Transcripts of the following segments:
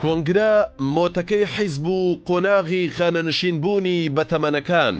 کۆنگرە مۆتەکەی حیزب و قۆناغی خانەنشین بوونی بەتەمەنەکان.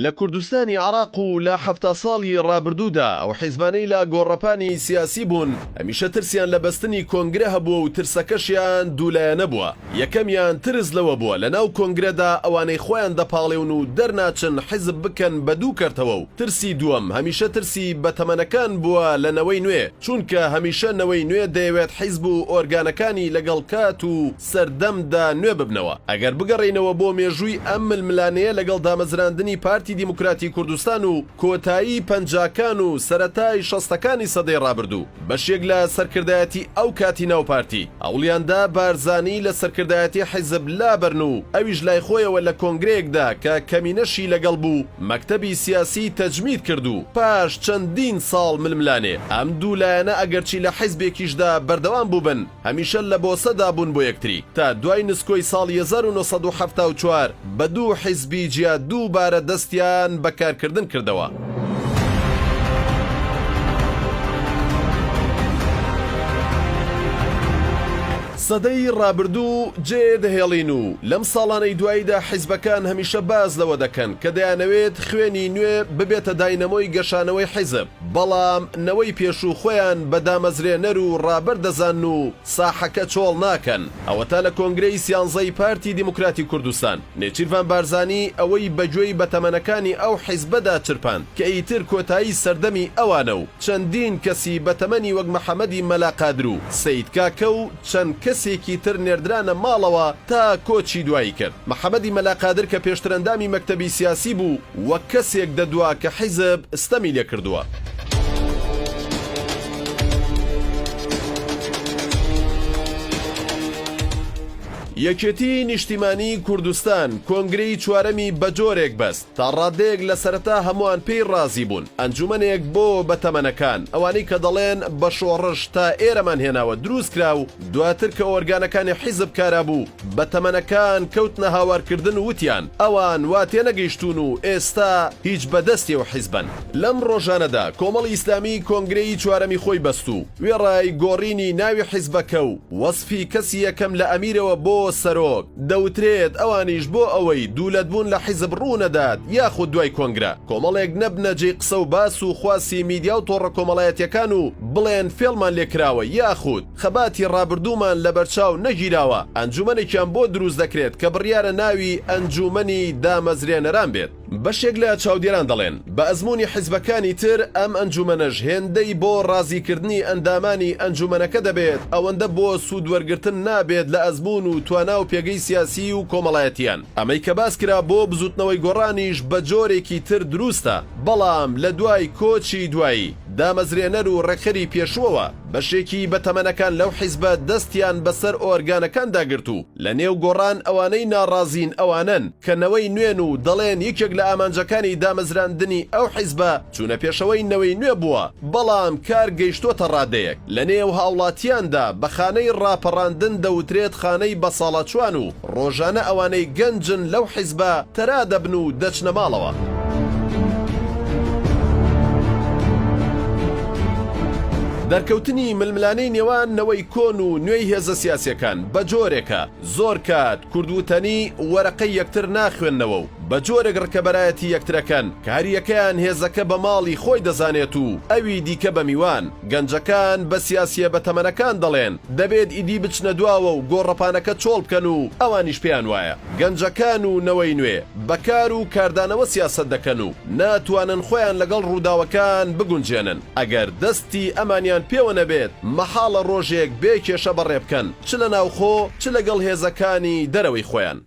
لە کوردستانی عێراق و لە 70 ساڵی ڕابردوودا ئەو حیزبانەی لە گۆڕەپانی سیاسی بوون هەمیشە ترسیان لە بەستنی کۆنگرە هەبووە و ترسەکەشیان دوولایەنە بووە. یەکەمیان ترس لەوە بووە لەناو کۆنگرەدا ئەوانەی خۆیان دەپاڵێون و دەرناچن حیزب بکەن بە دوو کەرتەوە و ترسی دووەم هەمیشە ترسی بەتەمەنەکان بووە لە نەوەی نوێ چونکە هەمیشە نەوەی نوێ دەیەوێت حیزب و ئۆرگانەکانی لەگەڵ کات و سەردەمدا نوێ ببنەوە. ئەگەر بگەڕێینەوە بۆ مێژووی ئەم ململانێیە لەگەڵ دامەزراندنی پارتی دیموکراتی کوردستان و کۆتایی پەنجاکان و سەرەتای شەستەکانی سەدەی ڕابردوو، بەشێک لە سەرکردایەتی ئەو کاتی ناو پارتی، هەوڵیان دا بارزانی لە سەرکردایەتی حیزب لابەرن و ئەویش لای خۆیەوە لە کۆنگرەیەکدا کە کەمینەشی لەگەڵ بوو مەکتەبی سیاسی تەجمید کرد و پاش چەندین ساڵ ململانێ ئەم دوو لایەنە ئەگەرچی لە حیزبێکیشدا بەردەوام بووبن هەمیشە لە بۆسەدا بوون بۆ یەکتری تا دوای نسکۆی ساڵی 1974 بە دوو حیزبی جیا دووبارە دەستیان بە کارکردن کردەوە. سەدەی ڕابردوو جێ دەهێڵین و لەم ساڵانەی دواییدا حیزبەکان هەمیشە باس لەوە دەکەن کە دەیانەوێت خوێنی نوێ ببێتە داینەمۆی گەشانەوەی حیزب، بەڵام نەوەی پێشوو خۆیان بە دامەزرێنەر و ڕابەر دەزانن و ساحەکە چۆڵ ناکەن. ئەوەتا لە کۆنگرەی سیانزەی پارتی دیموکراتی کوردستان، نێچیرڤان بارزانی ئەوەی بە گوێی بەتەمەنەکانی ئەو حیزبەدا چرپاند کە ئیتر کۆتایی سەردەمی ئەوانە و چەندین کەسی بەتەمەنی وەک محەمەدی مەلا قادر و سەید کاکە و چەند کەسێکی تر نێردرانە ماڵەوە تا کۆچی دوایی کرد. محەمەدی مەلا قادر کە پێشتر ئەندامی مەکتەبی سیاسی بوو وەک کەسێک دەدوا کە حیزب ستەمی لێ کردووە. یەکێتیی نیشتیمانیی کوردستان کۆنگرەی چوارەمی بەجۆرێک بەست، تا ڕادەیەک لە سەرەتا هەمووان پێی ڕازی بوون، ئەنجومەنێک بۆ بەتەمەنەکان، ئەوانەی کە دەڵێن بە شۆڕش تا ئێرەمان هێناوە دروست کرا و دواتر کە ئۆرگانەکانی حیزب کارا بوو، بەتەمەنەکان کەوتنە هاوارکردن و وتیان ئەوان وا تێنەگەیشتوون و ئێستا هیچ بەدەستی ئەو حیزبەن. لەم ڕۆژانەدا کۆمەڵی ئیسلامی کۆنگرەی چوارەمی خۆی بەست و وێڕای گۆڕینی ناوی حیزبەکە و وەسفی کەسی یەکەم لە ئەمیرەوە بۆ سەرۆک، دەوترێت ئەوانیش بۆ ئەوەی دوولەتبوون لە حیزب ڕوونەدات یاخود دوای کۆنگرە کۆمەڵێک نەبنە جێی قسە و باس و خواسی میدیا و تۆڕە کۆمەڵایەتیەکان و بڵێن فێڵمان لێکراوە یاخود خەباتی ڕابردوومان لەبەرچاو نەگیراوە ئەنجومەنێکیان بۆ دروست دەکرێت کە بڕیارە ناوی ئەنجومەنی دامەزرێنەران بێت. بەشێک لە چاودێران دەڵێن، بە ئەزموونی حیزبەکانی تر ئەم ئەنجومەنەش هێندەی بۆ ڕازیکردنی ئەندامانی ئەنجومەنەکە دەبێت، ئەوەندە بۆ سوودوەرگرتن نابێت لە ئەزموون و توانا و پێگەی سیاسی و کۆمەڵایەتییان. ئەمەی کە باس کرا بۆ بزووتنەوەی گۆڕانیش بە جۆرێکی تر دروستە، بەڵام لە دوای کۆچی دوایی دامەزرێنەر و ڕێکخەری پێشووەوە، بەشێکی بەتەمەنەکان لەو حیزبە دەستیان بەسەر ئۆرگانەکاندا گرت و لە نێو گۆڕان ئەوانەی ناڕازین ئەوانەن کە نەوەی نوێن و دەڵێن یەکێک لە ئامانجەکانی دامەزراندنی ئەو حیزبە چوونە پێشەوەی نەوەی نوێ بووە بەڵام کار گەیشتۆتە ڕادەیەک لە نێو هاوڵاتیاندا بە خانەی ڕاپەڕاندن دەوترێت خانەی بەساڵاچوان و ڕۆژانە ئەوانەی گەنجن لەو حیزبە تەرا دەبن و دەچنە ماڵەوە. دەرکەوتنی ململانێی نێوان نەوەی کۆن و نوێی هێزە سیاسیەکان بە جۆرێکە زۆر کات کورد وتەنی وەرەقەی یەکتر ناخوێننەوە و بە جۆرێک ڕکەبەرایەتی یەکترەکەن کە هەریەکەیان هێزەکە بە ماڵی خۆی دەزانێت و ئەوی دیکە بە میوان. گەنجەکان بە سیاسییە بەتەمەنەکان دەڵێن دەبێت ئیدی بچنە دواوە و گۆڕەپانەکە چۆڵ بکەن و ئەوانیش پێیان وایە گەنجەکان و نەوەی نوێ بە کار و کاردانەوە سیاسەت دەکەن و ناتوانن خۆیان لەگەڵ ڕووداوەکان بگونجێنن ئەگەر دەستی ئەمانیان پێوە نەبێت مەحاڵە ڕۆژێک بێ کێشە بەڕێ بکەن چ لە ناوخۆ چ لەگەڵ هێزەکانی دەرەوەی خۆیان.